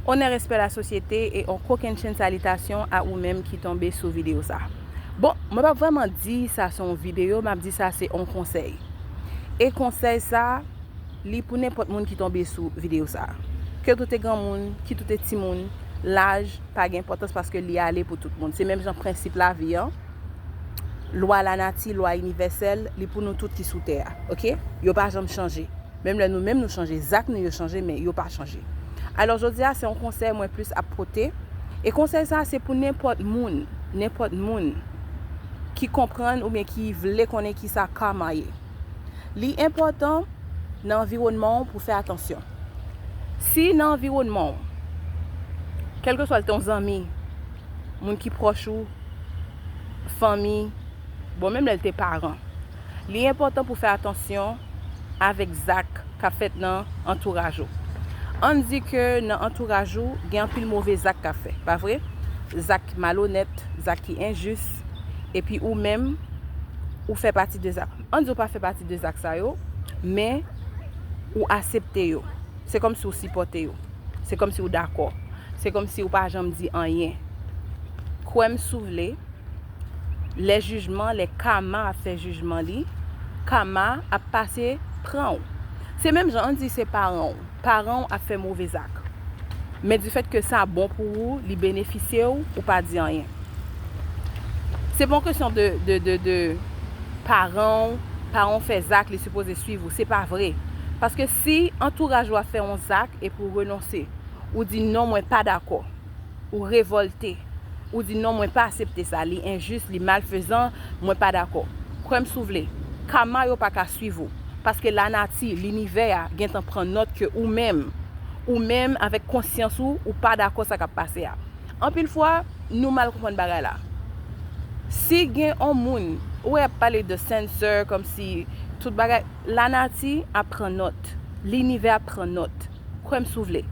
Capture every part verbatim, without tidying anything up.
Onè, respè, lasosyete, e yon kokennchenn salitasyon a ou menm ki tonbe sou videyo sa. Bon, mwen p ap vrèman di sa se yon videyo, m ap di sa se yon konsèy. E konsèy sa, li pou nenpòt moun ki tonbe sou videyo sa. Kit ou te granmoun, kit ou te timoun, laj pa gen enpòtans paske li ale pou tout moun. Se menm jan prensip lavi an, lwa lanati, lwa inivèsèl, li pou nou tout ki sou tè a, oke? Yo pa janm chanje. Menm lè nou menm nou chanje, zak nou yo chanje, men yo pa chanje. Alò, jodi a, se yon konsèy mwen plis ap pote. E konsèy sa, se pou nenpòt moun, nenpòt moun ki konprann oubyen ki vle konnen ki sa kama ye. Li enpòtan nan anviwònman w pou fè atansyon. Si nan anviwònman w, kèlkeswa l te yon zanmi, moun ki pwòch ou, fanmi, bon, menm lè l te paran, li enpòtan pou fè atansyon avèk zak k ap fèt nan antouraj ou. Ann di ke nan antouraj ou, gen anpil move zak k ap fèt, pa vre? Zak ki malonèt, zak ki enjis, epi ou menm, ou fè pati de zak. Ann di ou pa fè pati de zak sa yo, men ou asepte yo. Se kòmsi ou sipòte yo. Se kòmsi ou dakò. Se kòmsi ou pa janm di anyen. Kwè m si w vle, lè jijman, lè kama ap fè jijman li, kama ap pase pran w. Se menm jan, ann di se paran w. Paran w ap fè move zak. Men difèt ke sa bon pou ou, li benefisye w, ou pa di anyen. Se pa yon kesyon de, de, de, de paran w, paran w fè zak, li sipoze swiv ou. Se pa vre. Paske si antouraj ou ap fè yon zak epi w renonse, ou di non, mwen pa dakò, ou revòlte, ou di non, mwen pa aksepte sa, li enjis, li malfezan, mwen pa dakò. Kwè m si w vle, kama yo pa ka swiv ou, paske lanati, linivè a gentan pran nòt ke ou menm, ou menm avèk konsyans ou, ou pa dakò sa k ap pase a. Anpil fwa, nou mal konprann bagay la. Si gen yon moun, ou wè y ap pale de sensor, kòmsi tout bagay, lanati ap pran nòt, linivè ap pran nòt. Kwè m si w vle.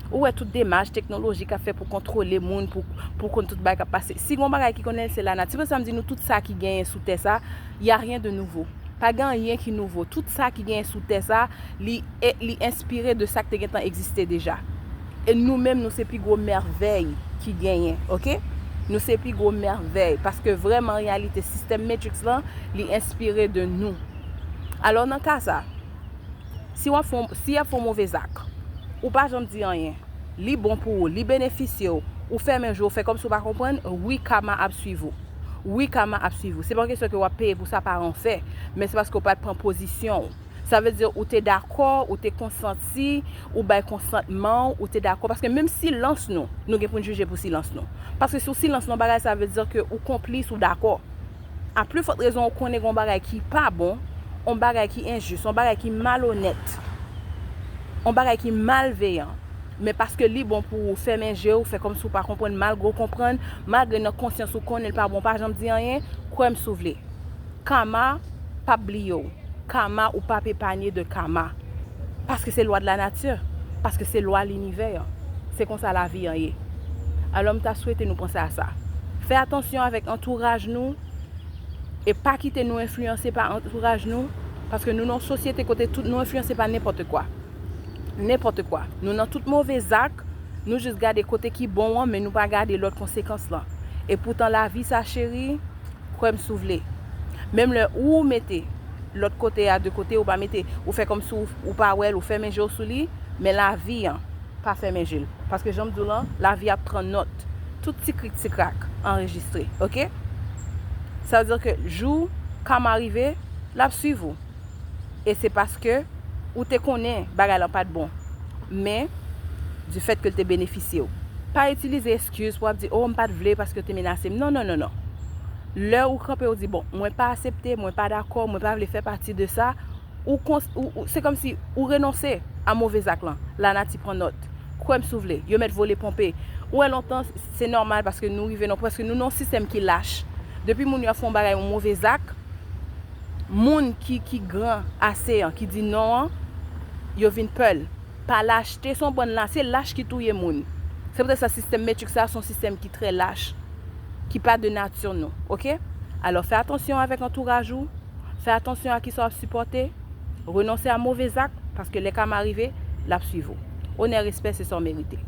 Ou wè tout demach teknoloji k ap fè pou kontwole moun, pou, pou konn tout bagay k ap pase. Si gon bagay ki konnen l, se lanati. Se pou sa m di nou tout sa ki genyen sou tè sa, y a rien de nouveau. Pa gen anyen ki nouvo. Tout sa ki genyen sou tè sa, li, e, li enspire de sa k te gentan egziste deja. E nou menm, nou se pi gwo mèvèy ki genyen, oke? Nou se pi gwo mèvèy, paske vrèman, an reyalite, sistèm Matrix lan, li enspire de nou. Alò, nan ka sa, si w ap fè yon, si y ap fè yon move zak, ou pa janm di anyen, li bon pou ou, li benefisye w, ou fèmen je w, ou fè kòmsi w pa konprann, wi, kama ap swiv ou. Wi, kama ap swiv ou. Se pa yon kesyon ke w ap peye pou sa paran w fè, men se paske w pa t pran pozisyon w. Sa vle di ou te dakò, ou te konsanti, ou bay konsantman w, ou te dakò. Paske menm silans nou, nou gen pou n jije pou silans nou. Paske si w silans nan yon bagay, sa vle di ke ou konplis, ou dakò. A pli fòt rezon, ou konnen gen yon bagay ki pa bon, yon bagay ki enjis, yon bagay ki malonèt, yon bagay ki malveyan. Men paske li bon pou ou, fèmen je w, fè kòmsi w pa konprann, malgre w konprann, malgre nan konsyans ou konnen l pa bon, pa janm di anyen, kwè m si w vle. Kama p ap bliye w. Kama, ou p ap epanye de kama. Paske se lwa de la nati. Paske se lwa linivè. Se konsa lavi an ye. Alò, m ta swete nou panse a sa. Fè atansyon avèk antouraj nou e pa kite nou enfliyanse pa antouraj nou, paske nou nan yon sosyete kote tout nou enfliyanse pa nenpòt kwa. Nenpòt kwa. Nou nan tout move zak, nou jis gade kote ki bon an, men nou pa gade lòt konsekans lan. E poutan lavi sa, cheri, kwè m si w vle. Menm lè ou mete lòt kote a de kote, ou pa mete, ou fè kòmsi w, ou pa wè l, ou fèmen je w sou li, men lavi an pa fèmen je l. Paske jan m di w lan, lavi ap pran nòt. Tout ti krik ti krak anrejistre, oke? Sa vle di ke jou kama rive, l ap swiv ou. E se paske ou te konnen bagay lan pa t bon. Men, difèt ke l te benefisye w. Pa itilize eskiz pou w ap di, o, m pa t vle paske yo te menase m. Non, non, non, non. Lè ou kanpe, ou di, bon, mwen pa aksepte, mwen pa dakò, mwen pa vle fè pati de sa, ou kons-, ou, ou, se kòmsi ou renonse a move zak lan. Lanati pran nòt. Kwè m si w vle, yo mèt vole ponpe. Ou wè lontan, se nòmal paske nou rive nan, paske nou nan yon sistèm ki lach. Depi moun yo ap fè yon bagay, yon move zak, moun ki, ki gran ase an, ki di non an, yo vin pè l. Pa lachte, se yon bann la, se lach ki touye moun. Se poutèt sa sistèm Matrix sa, se yon sistèm ki trè lach, ki pa de nati nou, oke? Alò, fè atansyon avèk antouraj ou, fè atansyon a kisa w ap sipòte, renonse a move zak, paske lè kama rive, l ap swiv ou. Onè, respè, se sa w merite.